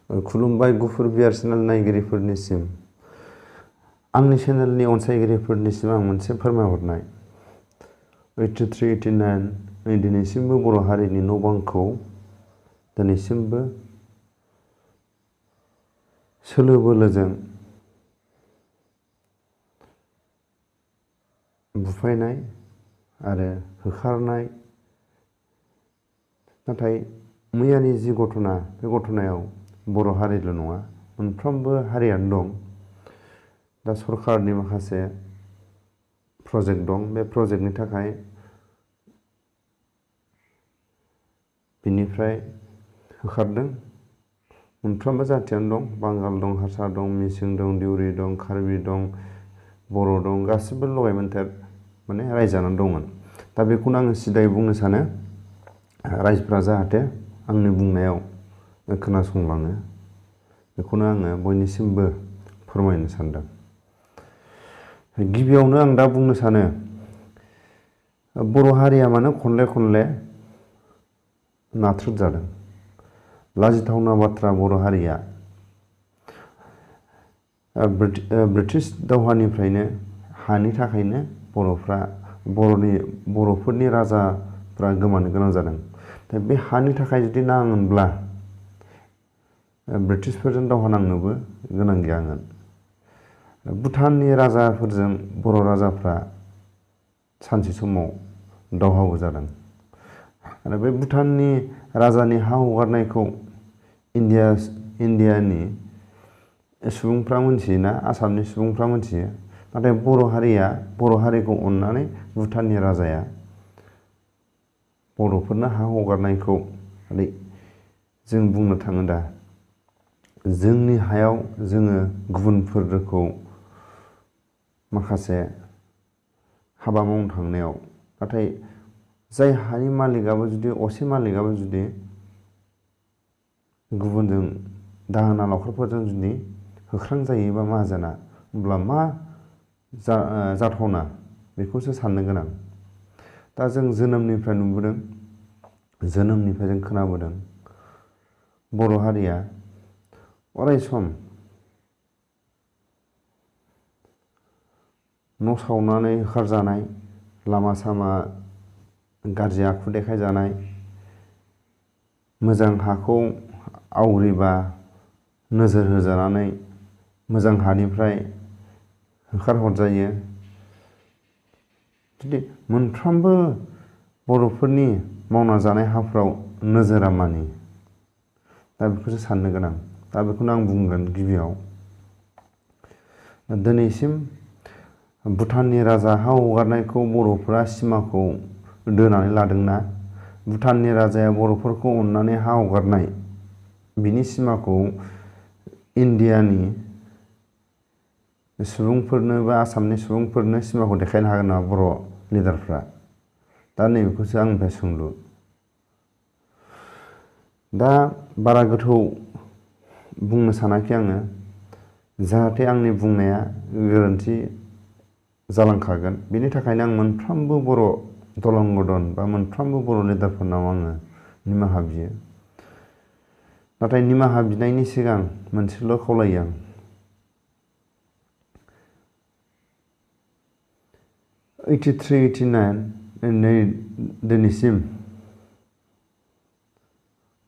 खुलुमबाय गुफुर बियार चेनेल नायगिरिफोरनिसिम आंनि चेनेलनि अनसायगिरिफोरनिसिम आं मोनसे फोरमायहरनाय 83-89 दिनैसिमबो बर' हारिनि न' बांखौ दिनैसिमबो सोलो बोलोजों बुफायनाय आरो होखारनाय नाथाय मैयानि जि घटना बे घटनायाव बर' हारिल' नङा मोनफ्रोमबो हारियानो दं। दा सरकारनि माखासे प्रजेक्ट दं बे प्रजेक्टनि थाखाय बिनिफ्राय होखारदों। मोनफ्रोमबो जाथियानो दं, बांगाल दं, हारसा दं, मिसिं दं, दिउरि दं, कार्बि दं, बर' दं, गासिबो लगायमोन्देर माने रायजानानै दंमोन। दा बेखौनो आङो सिदायै बुंनो सानो रायजोफ्रा जाहाथे आंनि बुंनायाव खोनासंलाङो बेखौनो आङो बयनिसिमबो फोरमायनो सानदों। गिबियावनो आं दा बुंनो सानो बर' हारिया मानो खनले खनले नाथ्रोद जादों। लाजिथावना बाथ्रा बर' हारिया ब्रिटिश दावहानिफ्रायनो हानि थाखायनो बर'फोरनि राजाफ्रा गोमानो गोनां जादों। दा बे हानि थाखाय जुदि नाङोमोनब्ला ब्रिटिशफोरजों दावहा नांनोबो गोनां गैयामोन। भुटाननि राजाफोरजों बर' राजाफ्रा सानसे समाव दावहाबो जादों आरो बे भुटाननि राजानि हा हगारनायखौ इन्डियानि सुबुंफ्रा मोनथियोना आसामनि सुबुंफ्रा मोनथियो। नाथाय बर' हारिखौ अननानै भुटाननि राजाया बर'फोरनो हा हगारनायखौ जों बुंनो थाङो दा जोंनि हायाव जोङो गुबुनफोरखौ माखासे हाबा मावनो थांनायाव नाथाय जाय हानि मालिकआबो जुदि असे मालिकआबो जुदि गुबुनजों दाहोना लावखारफोरजों जुदि होख्रांजायोबा माहाजोना होमब्ला मा जाथावना बेखौसो साननो गोनां। दा जों जोनोमनिफ्राय नुबोदों, जोनोमनिफ्राय जों खोनाबोदों बर' हारिया अरायसम न' सावनानै होखारजानाय, लामा सामा गाज्रि आखु देखायजानाय, मोजां हाखौ आवग्रिबा नोजोर होजानानै मोजां हानिफ्राय होखारहरजायो। जुदि मोनफ्रोमबो बर'फोरनि मावना जानाय हाफ्राव नोजोरा मानि दा बेखौसो साननो गोनां। दा बेखौनो आं बुंगोन गिबियाव दिनैसिम भुटाननि राजा हा हगारनायखौ बर'फोरा सिमाखौ दोनानै लादोंना भुटाननि राजाया बर'फोरखौ अननानै हा हगारनाय बिनि सिमाखौ इन्डियानि सुबुंफोरनो बा आसामनि सुबुंफोरनो सिमाखौ देखायनो हागोन नामा बर' लिडारफ्रा? दा नैबेखौसो आंनिफ्राय सोंलु। दा बारा गोथौ बुंनो सानाखै आङो जाहाथे आंनि बुंनाया गोरोन्थि जालांखागोन बेनि थाखायनो आं मोनफ्रोमबो बर' दलंगदन बा मोनफ्रोमबो बर' लिडारफोरनाव आङो निमाहा बियो। नाथाय निमाहा बिनायनि सिगां मोनसेल' खावलायो आं दिनैसिम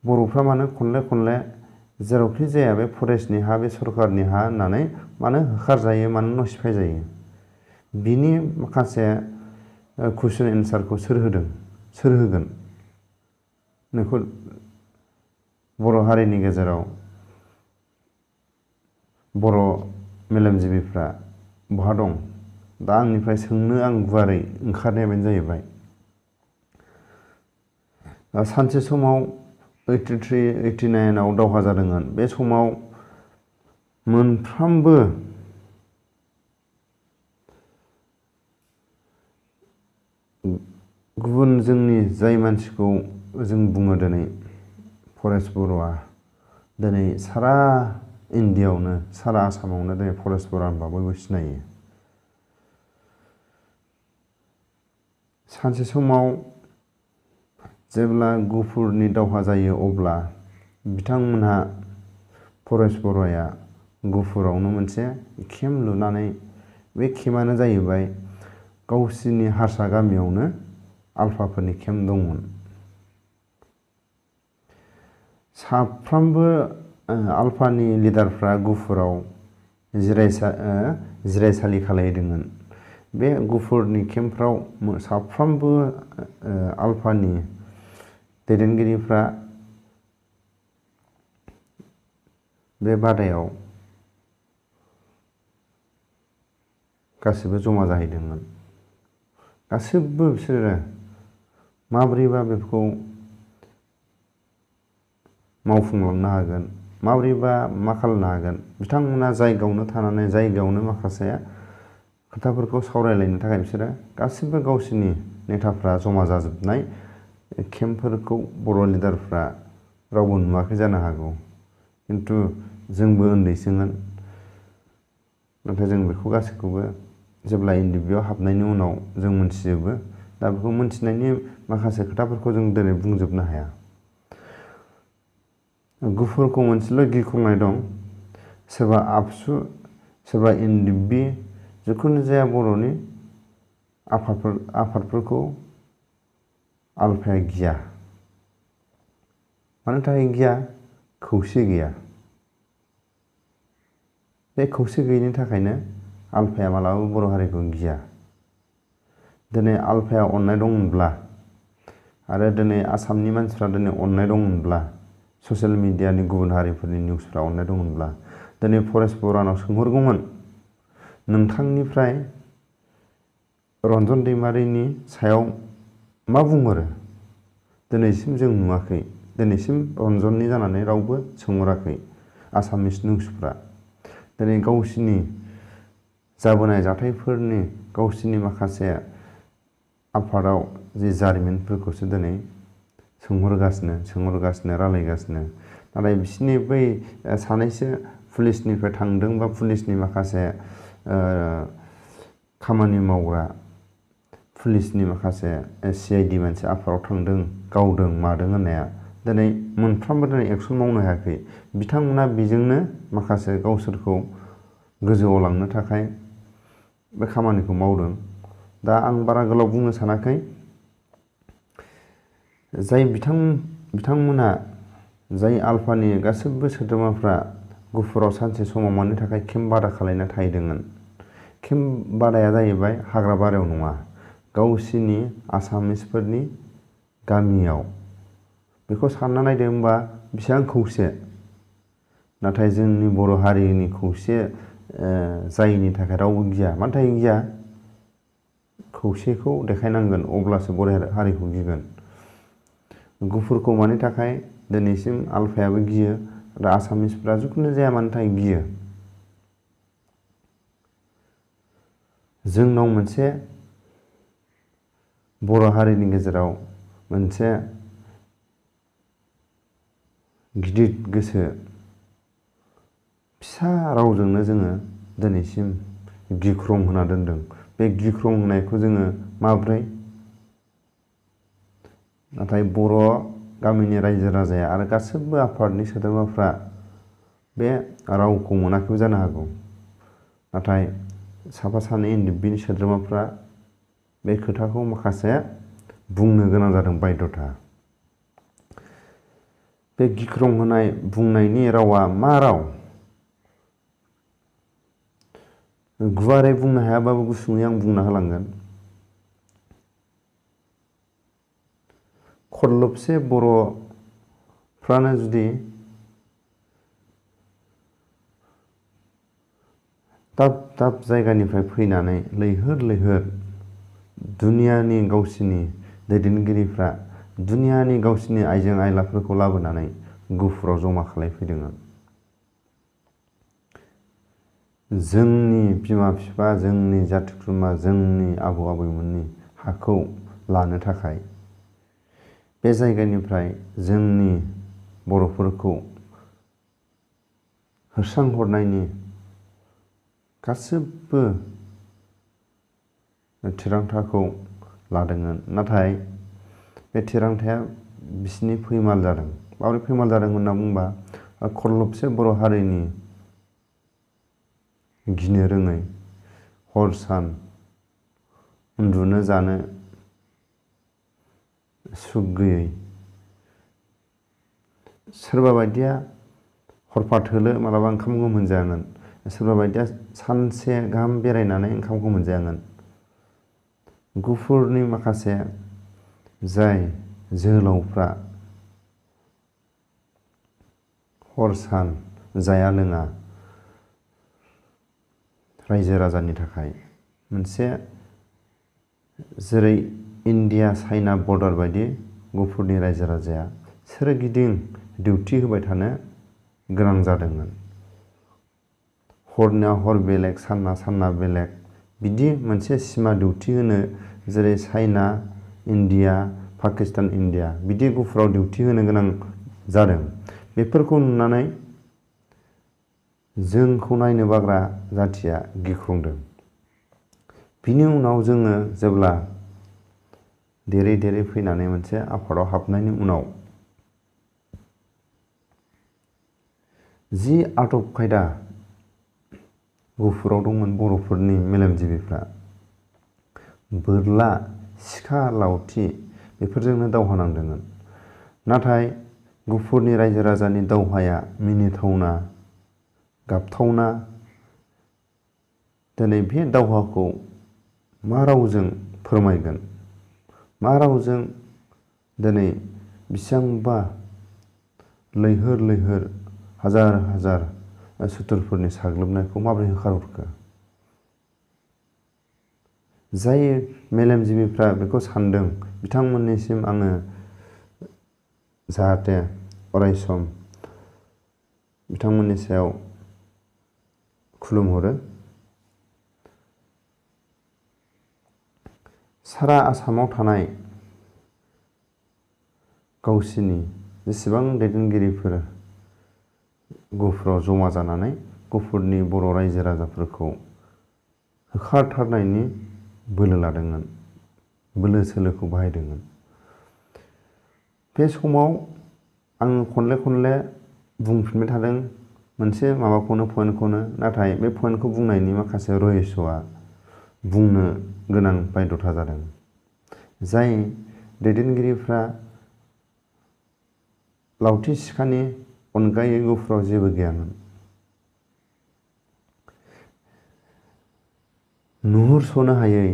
बर'फ्रा मानो खनले खनले जेरावखि जाया बे फरेस्टनि हा बे सरकारनि हा होननानै मानो होखारजायो, मानो न' सिफाय जायो? बिनि माखासे कुइसन एन्सारखौ सोर होदों, सोर होगोन? नोंखौ बर' हारिनि गेजेराव बर' मेलेमजिबिफ्रा बहा दं? दा आंनिफ्राय सोंनो आं गुवारै ओंखारनाया बेनो जाहैबाय सानसे समाव 83-89 दावहा जादोंमोन। बे समाव मोनफ्रोमबो गुबुन जोंनि जाय मानसिखौ जों बुङो दिनै फरेस्ट बर'आ दिनै सारा इन्डियायावनो सारा आसामावनो दिनै फरेस्ट बर' होनबा बयबो सिनायो। सानसे समाव जेब्ला गुफुरनि दावहा जायो अब्ला बिथांमोनहा फरेस्ट बर'आ गुफुरावनो मोनसे केम्प लुनानै बे केम्पआनो जाहैबाय गावसिनि हारसा गामियावनो आलफाफोरनि केम्प दंमोन। साफ्रोमबो आलफानि लिडारफ्रा गुफुराव जिरायसालि खालामदोंमोन। बे गुफुरनि केम्पफ्राव साफ्रोमबो आलफानि दैदेनगिरिफ्रा बे बादायाव गासिबो जमा जाहैदोंमोन। गासिबो बिसोरो माबोरैबा बेफोरखौ मावफुंलांनो हागोन, माबोरैबा मा खालामनो हागोन, बिथांमोना जायगायावनो थानानै जायगायावनो माखासे खोथाफोरखौ सावरायलायनो थाखाय बिसोरो गासिबो गावसिनि नेताफ्रा जमा जाजोबनाय केम्पफोरखौ बर' लिडारफ्रा रावबो नुवाखै जानो हागौ। खिन्थु जोंबो उन्दैसोमोन। नाथाय जों बेखौ गासैखौबो जेब्ला NDBआव हाबनायनि उनाव जों मोनथिजोबो। दा बेखौ मोनथिनायनि माखासे खोथाफोरखौ जों दिनै बुंजोबनो हाया। गुफुरखौ मोनसेल' गिख्रंनाय दं, सोरबा आबसु, सोरबा NDB, जिखुनु जाया बर'नि आफादफोरखौ आलफाया गिया। मानो थाखाय गिया? खौसे गैया। बे खौसे गैयिनि थाखायनो आलफाया मालाबाबो बर' हारिखौ गिया। दिनै आलफाया अननाय दंमोनब्ला आरो दिनै आसामनि मानसिफ्रा दिनै अननाय दंमोनब्ला, ससियेल मिडियानि गुबुन हारिफोरनि निउसफ्रा अननाय दंमोनब्ला दिनै फरेस्ट बर'नाव सोंहरगौमोन, नोंथांनिफ्राय रन्जन दैमारिनि सायाव मा बुंहरो? दिनैसिम जों नुवाखै। दिनैसिम रन्जननि जानानै रावबो सोंहराखै आसामिस निउसफ्रा। दिनै गावसिनि जाबोनाय जाथायफोरनि गावसिनि माखासे आफादाव जि जारिमिनफोरखौसो दिनै सोंहरगासिनो रायलायगासिनो। नाथाय बिसोरनि बै सानैसो पुलिसनिफ्राय थांदों बा पुलिसनि माखासे खामानि मावग्रा पुलिसनि माखासे CID मानसि आफादाव थांदों, गावदों मादों होननाया दिनै मोनफ्रोमबो दिनै एक्सन मावनो हायाखै। बिथांमोना बेजोंनो माखासे गावसोरखौ गोजौआव लांनो थाखाय बे खामानिखौ मावदों। दा आं बारा गोलाव बुंनो सानाखै। जाय बिथांमोना जाय आलफानि गासिबो सोद्रोमाफ्रा गुफुराव सानसे समाव मानि थाखाय केम्प बादा खालायना थाहैदोंमोन। केम्प बादाया जाहैबाय हाग्रा बारियाव नङा, गावसिनि आसामिसफोरनि गामियाव। बेखौ सानना नायदो होमबा बेसेबां खौसे। नाथाय जोंनि बर' हारिनि खौसे जायैनि थाखाय रावबो गिया। मानि थाखाय गिया? खौसेखौ देखायनांगोन, अब्लासो बर' हारिखौ गिगोन। गुफुरखौ मानि थाखाय दिनैसिम आलफायाबो गियो आरो आसामिसफ्रा जिखुनु जाया मानि थाखाय गियो? जोंनाव मोनसे बर' हारिनि गेजेराव मोनसे गिदिर गोसो, फिसा रावजोंनो जोङो दिनैसिम गिख्रं होना दोनदों। बे गिख्रं होनायखौ जोङो माब्रै? नाथाय बर' गामिनि रायजो राजाया आरो गासिबो आफादनि सोद्रोमाफ्रा बे रावखौ मोनाखैबो जानो हागौ। नाथाय साफा सानै NDBनि सोद्रोमाफ्रा बे खोथाखौ माखासे बुंनो गोनां जादों बायध'था। बे गिख्रं होनाय बुंनायनि रावा मा राव? गुवारै बुंनो हायाबाबो गुसुङै आं बुंना होलांगोन। खरलबसे बर'फ्रानो जुदि दाब दाब जायगानिफ्राय फैनानै लैहोर लैहोर दुनियानि गावसिनि दैदेनगिरिफ्रा दुनियानि गावसिनि आइजें आइलाफोरखौ लाबोनानै गुफुराव जमा खालामफैदोंमोन। जोंनि बिमा बिफा, जोंनि जाथि खुरमा, जोंनि आबौ आबैमोननि हाखौ लानो थाखाय बे जायगानिफ्राय जोंनि बर'फोरखौ होस्रांहरनायनि गासिबो थिरांथाखौ लादोंमोन। नाथाय बे थिरांथाया बिसिनि फैमाल जादों। माबोरै फैमाल जादों होनना बुंबा खरलबसे बर' हारिनि गिनो रोङै, हर सान उन्दुनो जानो सुख गैयै, सोरबा बायदिया हरफा थोलो मालाबा ओंखामखौ मोनजायामोन, सोरबा बायदिया सानसे गाहाम बेरायनानै ओंखामखौ मोनजायामोन। गुफुरनि माखासे जाय जोहोलावफ्रा हर सान जाया लोङा रायजो राजानि थाखाय मोनसे जेरै इन्डिया चाइना बर्डार बायदि गुफुरनि रायजो राजाया सोरगिदिं डिउटि होबाय थानो गोनां जादोंमोन। हरना हर बेलेग, सानना सानना बेलेग, बिदि मोनसे सिमा डिउटि होनो जेरै चाइना इन्डिया, पाकिस्तान इन्डिया बिदि गुफुराव डिउटि होनो गोनां जादों। बेफोरखौ नुनानै जोंखौ नायनो बाग्रा जाथिया गिख्रंदों। बिनि उनाव जोङो जेब्ला देरै देरै फैनानै मोनसे आफादाव हाबनायनि उनाव जि आदब खायदा गुफुराव दंमोन बर'फोरनि मेलेमजिबिफ्रा, बोरला, सिखा, लावथि बेफोरजोंनो दावहा नांदोंमोन। नाथाय गुफुरनि रायजो राजानि दावहाया मिनिथावना, गाबथावना। दिनै बे दावहाखौ मा रावजों फोरमायगोन, मा रावजों दिनै बेसेबांबा लैहोर लैहोर हाजार हाजार सुथुरफोरनि साग्लोबनायखौ माबोरै होखारहरखो? जाय मेलेमजिबिफ्रा बेखौ सानदों बिथांमोननिसिम आङो जाहाथे अरायसम बिथांमोननि सायाव खुलुमहरो। सारा आसामाव थानाय गावसिनि जेसेबां दैदेनगिरिफोर गुफुराव जमा जानानै गुफुरनि बर' रायजो राजाफोरखौ होखारथारनायनि बोलो लादोंमोन, बोलो सोलोखौ बाहायदोंमोन। बे समाव आं खनले खनले बुंफिनबाय थादों मोनसे माबाखौनो, पइन्टखौनो, नाथाय बे पइन्टखौ बुंनायनि माखासे रहस्यआ बुंनो गोनां बायध'था जादों। जाय दैदेनगिरिफ्रा लावथि सिखानि अनगायै गुफुराव जेबो गैयामोन, नुहुरस'नो हायै,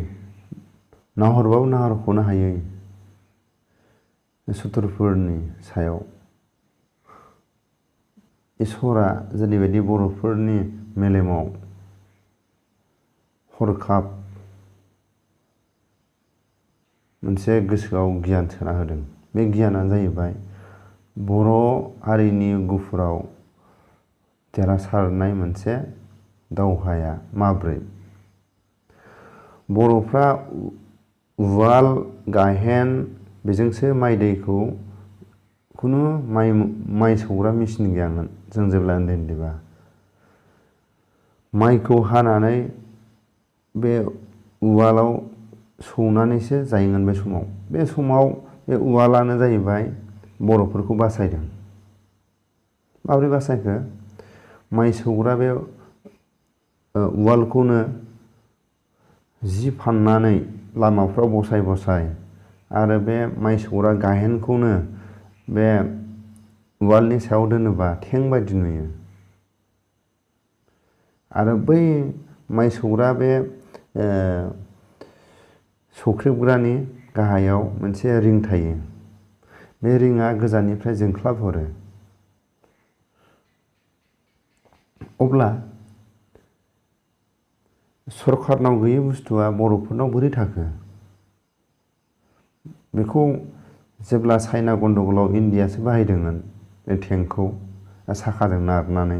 नाहरबाबो नाहरख'नो हायै सुथुरफोरनि सायाव इसोरा जेरैबायदि बर'फोरनि मेलेमाव हरखाब मोनसे गोसोआव गियान सोना होदों। बे गियाना जाहैबाय बर' हारिनि गुफुराव देरहासारनाय मोनसे दावहाया माब्रै। बर'फ्रा उवाल गाहेन बेजोंसो माइ दैखौ, खुनु माइ सौग्रा मेचिन गैयामोन। जों जेब्ला उन्दै उन्दैबा माइखौ हानानै बे उवालाव सौनानैसो जायोमोन। बे समाव बे उवालानो जाहैबाय बर'फोरखौ बासायदों। माबोरै बासायखो? माइ सौग्रा बे उवालखौनो जि फाननानै लामाफ्राव बसाय बसाय आरो बे माइ सौग्रा गाहेनखौनो बे उवालनि सायाव दोनोबा थें बायदि नुयो। आरो बै माइ सौग्रा बे सौख्रेबग्रानि गाहायाव मोनसे रिं थायो। बे रिङा गोजाननिफ्राय जोंख्लाब हरो। अब्ला सरखारनाव गैयै बुस्थुआ बर'फोरनाव बोरै थाखो? बेखौ जेब्ला चाइना गन्दगलाव इन्डियासो बाहायदोंमोन बे टेंकखौ साखाजों नारनानै।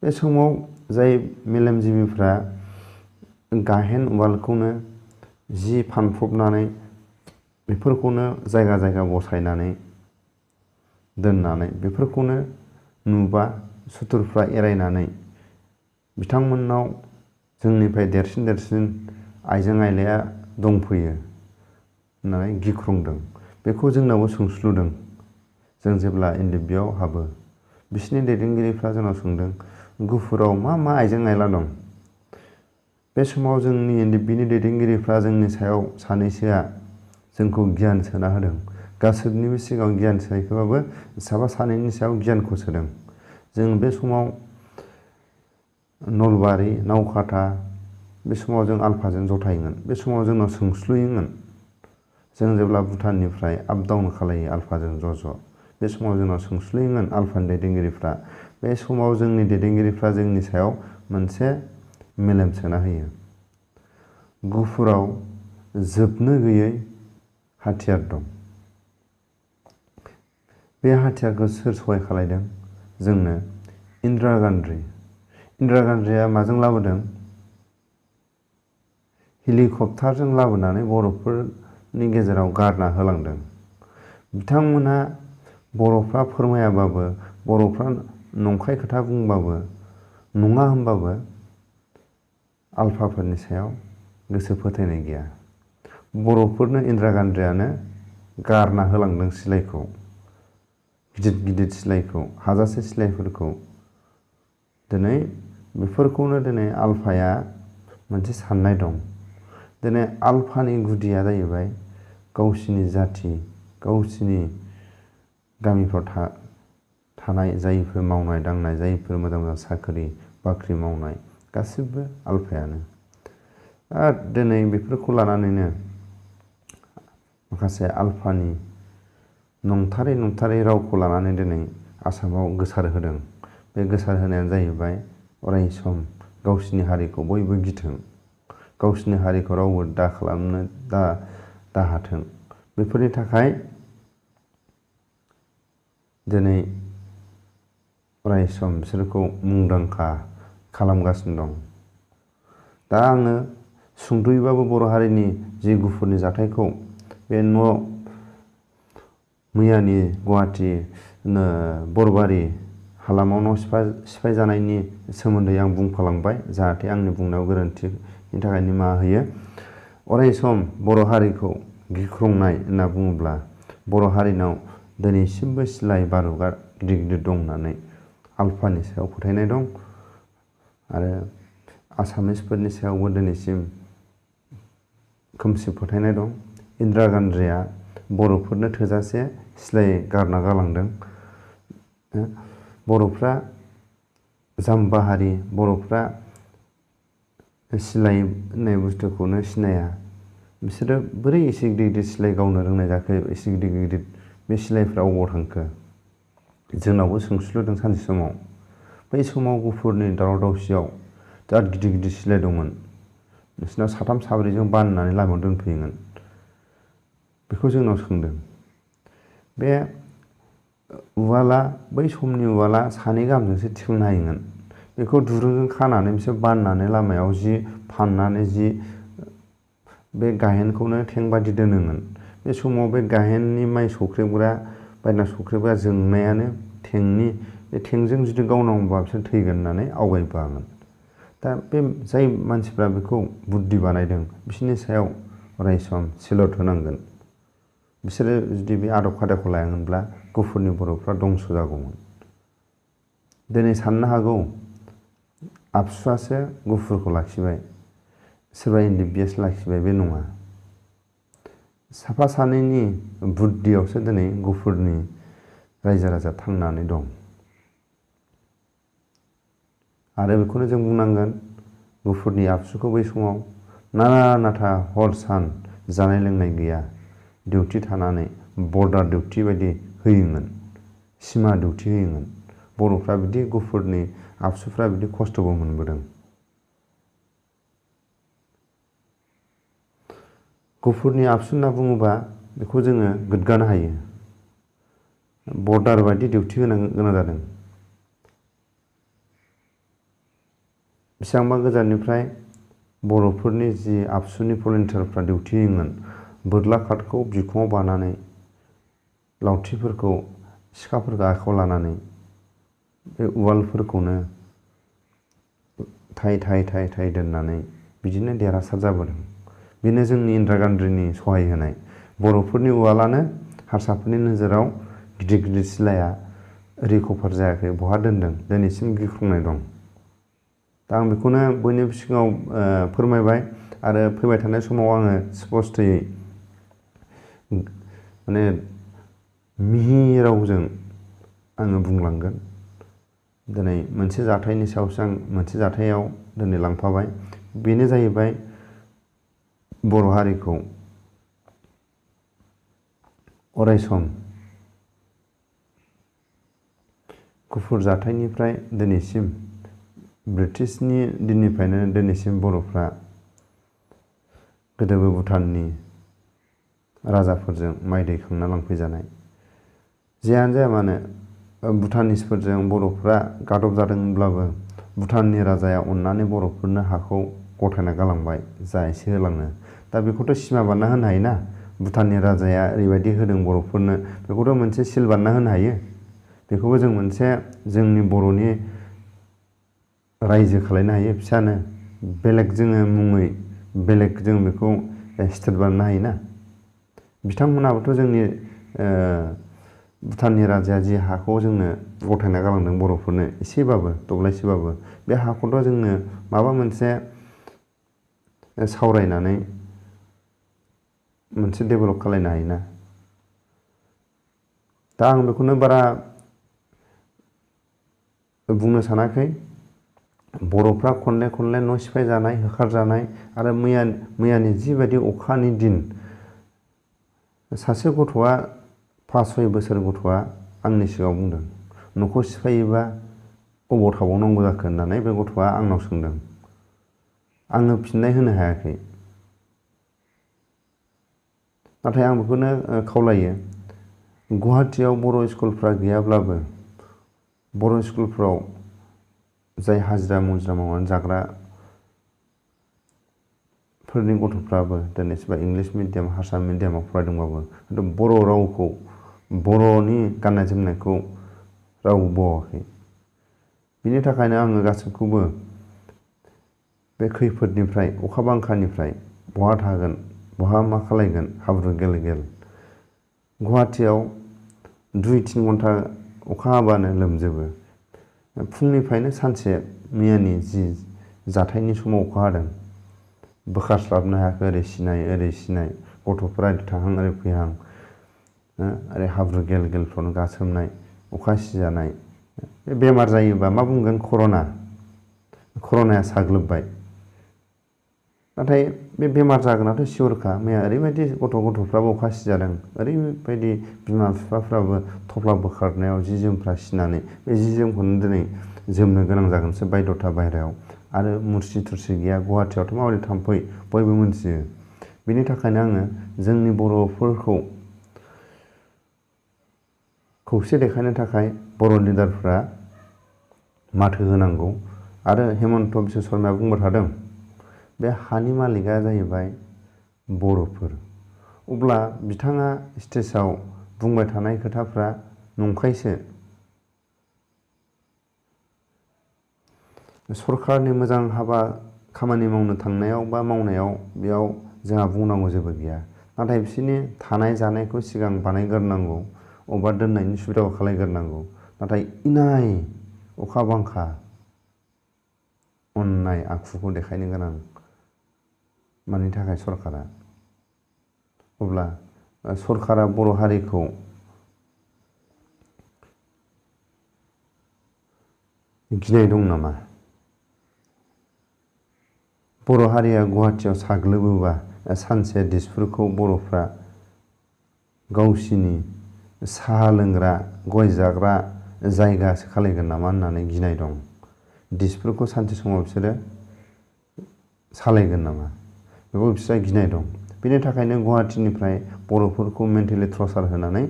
बे समाव जाय मेलेमजिबिफ्रा गाहेन उवालखौनो जि फानफ्रबनानै बेफोरखौनो जायगा जायगा बसायनानै दोननानै बेफोरखौनो नुबा सुथुरफ्रा एरायनानै बिथांमोननाव जोंनिफ्राय देरसिन देरसिन आइजें आइलाया दंफैयो होननानै गिख्रंदों। बेखौ जोंनावबो सोंस्लुदों। जों जेब्ला एनडिबिआव हाबो बिसोरनि दैदेनगिरिफ्रा जोंनाव सोंदों गुफुराव मा मा आइजें आइला दं। बे समाव जोंनि एनडिबिनि दैदेनगिरिफ्रा जोंनि सायाव सानैसोआ जोंखौ गियान सोना होदों। गासैनिबो सिगाङाव गियान सोआखैबाबो साफा सानैनि सायाव गियानखौ सोदों। जों बे समाव नलबारि नावकाटा बे समाव जों आलफाजों जथायोमोन। बे समाव जोंनाव सोंस्लुयोमोन। जों जेब्ला भुटाननिफ्राय आप डाउन खालायो आलफाजों ज' बे समाव जोंनाव सोंस्लुयोमोन आलफानि दैदेनगिरिफ्रा। बे समाव जोंनि दैदेनगिरिफ्रा जोंनि सायाव मोनसे मेलेम सोना होयो। गुफुराव जोबनो गैयै हाथियार दं। बे हाथियारखौ सोर सहाय खालायदों जोंनो? इन्दिरा गान्धी। इन्दिरा गान्धीया माजों लाबोदों? हेलिकप्टारजों लाबोनानै बर'फोरनि गेजेराव गारना होलांदों। बिथांमोना बर'फ्रा फोरमायाबाबो बर'फ्रा नंखाय खोथा बुंबाबो नङा होनबाबो आलफाफोरनि सायाव गोसो फोथायनाय गैया। बर'फोरनो इन्दिरा गान्धीयानो गारना होलांदों सिलायखौ, गिदिर गिदिर सिलायखौ, हाजासे सिलायफोरखौ। दिनै बेफोरखौनो दिनै आलफाया मोनसे साननाय दं। दिनै आलफानि गुदिया जाहैबाय गावसिनि जाथि, गावसिनि गामिफ्राव थानाय जायफोर मावनाय दांनाय, जायफोर मोजां मोजां साख्रि बाख्रि मावनाय गासिबो आलफायानो। दिनै बेफोरखौ लानानैनो माखासे आलफानि नंथारै रावखौ लानानै दिनै आसामाव गोसारहोदों। बे गोसारहोनायानो जाहैबाय अराय सम गावसिनि हारिखौ बयबो गिथों, गावसिनि हारिखौ रावबो दा हाथों। बेफोरनि थाखाय दिनै अराय सम बिसोरखौ मुंदांखा खालामगासिनो दं। दा आङो सुंद'यैबाबो बर' हारिनि जि गुफुरनि जाथायखौ बे मैयानि गुवाहाटि बरबारि हालामाव न' सिफाय जानायनि सोमोन्दै आं बुंफालांबाय। जाहाथे आंनि बुंनायाव गोरोन्थिनि थाखाय निमाहा होयो। अराय सम बर' हारिखौ गिख्रंनाय होनना बुङोब्ला बर' हारिनाव दिनैसिमबो सिलाय बारुगा गिदिर गिदिर दं होननानै आलफानि सायाव फोथायनाय दं। आरो आसामिसफोरनि सायावबो दिनैसिम खोमसि फोथायनाय दं। इन्दिरा गान्धीया बर'फोरनो थोजासे सिलाय गारना गालांदों। बर'फ्रा जाम्बा हारि, बर'फ्रा सिलाय होननाय बुस्थुखौनो सिनाया। बिसोरो बोरै एसे गिदिर गिदिर सिलाय गावनो रोंनाय जाखो? एसे गिदिर गिदिर बे सिलायफ्रा अबाव थांखो? जोंनावबो सोंस्लुदों सानसे समाव। बै समाव गुफुरनि दावराव दावसियाव बिराद गिदिर गिदिर सिलाय दंमोन। बिसोरनाव साथाम साब्रैजों बाननानै लामायाव दोनफैयोमोन। बेखौ जोंनाव सोंदों। बे उवाला बै समनि उवाला सानै गाहामजोंसो थिखांनो हायोमोन। बेखौ दुरुंजों खानानै बिसोर बाननानै लामायाव जि फाननानै बे गाहेनखौनो थें बादि दोनोमोन। बे समाव बे गाहेननि माइ सौख्रेबग्रा बायना सौख्रेबग्रा जोंनायानो बे थेंजों जुदि गावनांगौबा बिसोर थैगोन होननानै आवगायबोआमोन। दा बे जाय मानसिफ्रा बेखौ बुद्धि बानायदों बिसोरनि सायाव अराय सम सेलुट होनांगोन। बिसोरो जुदि बे आदब खायदाखौ लायामोनब्ला गुफुरनि बर'फ्रा दंस' जागौमोन। दिनै साननो हागौ आबसुआसो गुफुरखौ लाखिबाय, सोरबा एनडिबिआसो लाखिबाय। बे नङा। साफा सानैनि बुद्धियावसो दिनै गुफुरनि रायजो राजा थांनानै दं। आरो बेखौनो जों बुंनांगोन गुफुरनि आबसुखौ बै समाव नाथा हर सान जानाय लोंनाय गैया, डिउटि थानानै बर्डार डिउटि बायदि होयोमोन, सिमा डिउटि होयोमोन। बर'फ्रा बिदि गुफुरनि आबसुफ्रा बिदि खस्थ'बो मोनबोदों। गुफुरनि आबसु होनना बुङोबा बेखौ जोङो गोग्गानो हायो। बर्डार बायदि डिउटि होनो गोनां जादों। बेसेबांबा गोजाननिफ्राय बर'फोरनि जि आबसुनि भलन्टियारफ्रा डिउटि होयोमोन, बोरला खाथखौ बिखुङाव बानानै लावथिफोरखौ सिखाफोरखौ आखायाव लानानै बे उवालफोरखौनो थाय दोननानै बिदिनो देरहासार जाबोदों। बेनो जोंनि इन्दिरा गान्धीनि सहाय होनाय। बर'फोरनि उवालानो हारसाफोरनि नोजोराव गिदिर गिदिर सिलाया रिकभार जायाखै, बहा दोनदों दिनैसिम गिख्रंनाय दं। दा आं बेखौनो बयनिबो सिगाङाव फोरमायबाय आरो फैबाय थानाय समाव आङो स्पस्थयै माने मिहि रावजों आङो बुंलांगोन। दिनै मोनसे जाथायनि सायावसो आं मोनसे जाथायाव दिनै लांफाबाय, बेनो जाहैबाय बर' हारिखौ अरायसम गुफुर जाथायनिफ्राय दिनैसिम ब्रिटिशनि दिननिफ्रायनो दिनैसिम बर'फ्रा गोदोबो भुटाननि राजाफोरजों माइ दैखांना लांफैजानाय। जेयानो जाया मानो भुटानिसफोरजों बर'फ्रा गादब जादोंब्लाबो भुटाननि राजाया अननानै बर'फोरनो हाखौ गथायना गालांबाय, जा एसे होलाङो। दा बेखौथ' सिमा बारना होनो हायोना, भुटाननि राजाया ओरैबायदि होदों बर'फोरनो, बेखौथ' मोनसे सिल बारना होनो हायो। बेखौबो जों मोनसे जोंनि बर'नि रायजो खालायनो हायो फिसानो, बेलेग जोङो मुङै बेलेग जों बेखौ स्टेट बानायनो हायोना। बिथांमोनाबोथ' जोंनि भुटाननि राजाया जि हाखौ जोंनो गथायना गालांदों बर'फोरनो एसेबाबो दब्लायसेबाबो, बे हाखौथ' जोंनो माबा मोनसे सावरायनानै मोनसे डेभेलप खालायनो हायोना। दा आं बेखौनो बारा बुंनो सानाखै। बर'फ्रा खनले खनले न' सिफाय जानाय, होखारजानाय आरो मैयानि जिबायदि अखानि दिन, सासे गथ'आ 5-6 बोसोर गथ'आ आंनि सिगाङाव बुंदों, न'खौ सिफायोबा अबाव थाबावनांगौ जाखो होननानै बे गथ'आ आंनाव सोंदों। आङो फिननाय होनो हायाखै। नाथाय आं बेखौनो खावलायो, गुवाहाटियाव बर' स्कुलफ्रा गैयाब्लाबो बर' स्कुलफ्राव जाय हाजिरा मुजिरा मावनानै जाग्रा फोरनि गथ'फ्राबो दिनै सोरबा इंलिस मिडियाम हारसा मिडियामाव फरायदोंबाबो बर' रावखौ, बर'नि गाननाय जोमनायखौ रावबो बावाखै। बिनि थाखायनो आङो गासैखौबो बे खैफोदनिफ्राय, अखा बांखानिफ्राय बहा थागोन, बहा मा खालायगोन, हाब्रु गेल गेल गुवाहाटियाव 2-3 घन्टा अखा हाबानो लोमजोबो। फुंनिफ्रायनो सानसे मैयानि जि जाथायनि समाव अखा हादों, बोखारस्लाबनो हायाखै, ओरै सिनाय गथ'फ्रा ओरै थाहां ओरै फैहां, ओरै हाब्रु गेल गेलफ्रावनो गासोमनाय, अखा सिजानाय। बे बेमार जायोबा मा बुंगोन, कर'नाया साग्लोबबाय। नाथाय बे बेमार जागोनाथ' सियरखा। मैया ओरैबायदि गथ'फ्राबो अखा सिजादों, ओरैबायदि बिमा बिफाफ्राबो थफ्ला बोखारनायाव जि जोमफ्रा सिनानै बे जि जोमखौनो दिनै जोमनो गोनां जागोनसो बायध'था बाहेरायाव। आरो मुस्रि थुरसि गैया। गुवाहाटियावथ' माबोरै थाम्फै बयबो मिथियो। बिनि थाखायनो आङो जोंनि बर'फोरखौ खौसे देखायनो थाखाय बर' लिडारफ्रा माथो होनांगौ। आरो हेमन्त बिश्व शर्माया बुंबाय थादों, बे हानि मालिकआ जाहैबाय बर'फोर। अब्ला बिथाङा स्टेजाव बुंबाय थानाय खोथाफ्रा नंखायसो। सरकारनि मोजां हाबा खामानि मावनो थांनायाव बा मावनायाव बेयाव जोंहा बुंनांगौ जेबो गैया। नाथाय बिसोरनि थानाय जानायखौ सिगां बानायग्रोनांगौ, अबेबा दोननायनि सुबिदाखौ खालायग्रोनांगौ। नाथाय इनाय अखा बांखा अननाय आखुखौ देखायनो गोनां मानि थाखाय सरकारा? अब्ला सरकारा बर' हारिखौ गिनाय दं नामा? बर' हारिया गुवाहाटियाव साग्लोबोबा सानसे दिसपुरखौ बर'फ्रा गावसिनि साहा लोंग्रा, गय जाग्रा जायगासो खालायगोन नामा होननानै गिनाय दं। दिसपुरखौ सानसे समाव बिसोरो सालायगोन नामा, बेखौ बिसोरहा गिनाय दं। बेनि थाखायनो गुवाहाटिनिफ्राय बर'फोरखौ मेन्टेलि टर्चार होनानै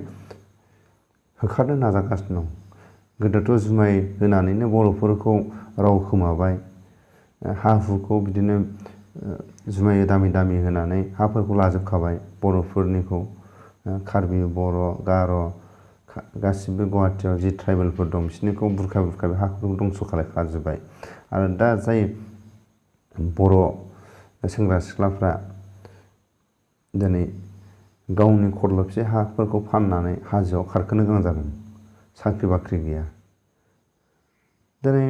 होखारनो नाजागासिनो दं। गोदोथ' जुमाय होनानैनो बर'फोरखौ राव खोमाबाय, हा हुखौ बिदिनो जुमाय दामि दामि होनानै हाफोरखौ लाजोबखाबाय बर'फोरनिखौ। कार्बि, बर', गार' गासिबो गुवाहाटियाव जि ट्राइबेलफोर दं बिसोरनिखौ बुरखा बे हाफोरखौ दंस' खालायखाजोब्बाय। आरो दा जाय बर' सेंग्रा सिख्लाफ्रा दिनै गावनि खरलबसे हाफोरखौ फाननानै हाजोआव खारखोनो गोनां जादों। साख्रि बाख्रि गैया। दिनै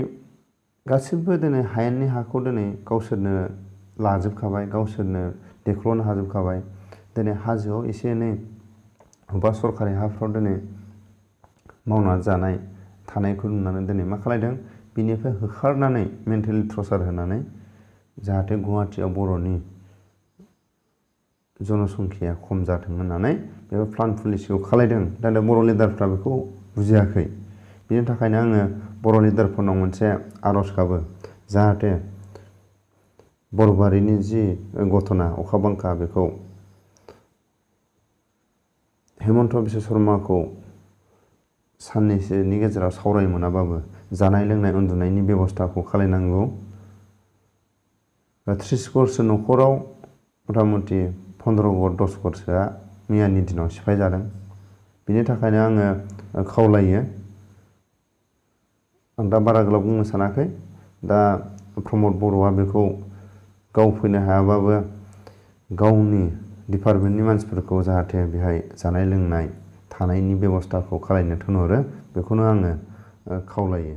गासिबो दिनै हायेननि हाखौ दिनै गावसोरनो लाजोबखाबाय, गावसोरनो देख्ल'नो हाजोबखाबाय। दिनै हाजोआव एसे एनै बबेबा सरखारि हाफ्राव दिनै मावनानै जानाय थानायखौ नुनानै दिनै मा खालायदों, बिनिफ्राय होखारनानै मेन्टेलि टर्चार होनानै जाहाथे गुवाहाटियाव बर'नि जनसंख्याया खम जाथों होननानै बेफोर प्लान पलिसिखौ खालायदों। दा बर' लिडारफ्रा बेखौ बुजियाखै। बिनि थाखायनो आङो बर' लिडारफोरनाव मोनसे आर'ज गाबो, जाहाथे बरबारिनि जि घटना अखा बांखा बेखौ हेमन्त बिश्व शर्माखौ साननैसोनि गेजेराव सावरायनो मोनाबाबो जानाय लोंनाय उन्दुनायनि बेबस्थाखौ खालायनांगौ। 30 घरसो न'खराव मथा मथि 15 घर 10 घरसोआ मैयानि दिनाव सिफाय जादों। बिनि थाखायनो आङो खावलायो, आं दा बारा गोलाव बुंनो सानाखै। दा प्रमद बर'आ बेखौ गाव फैनो हायाबाबो गावनि डिपार्टमेन्टनि मानसिफोरखौ जाहाथे बेहाय जानाय लोंनाय थानायनि बेबस्थाखौ खालायनो थिनहरो, बेखौनो आङो खावलायो।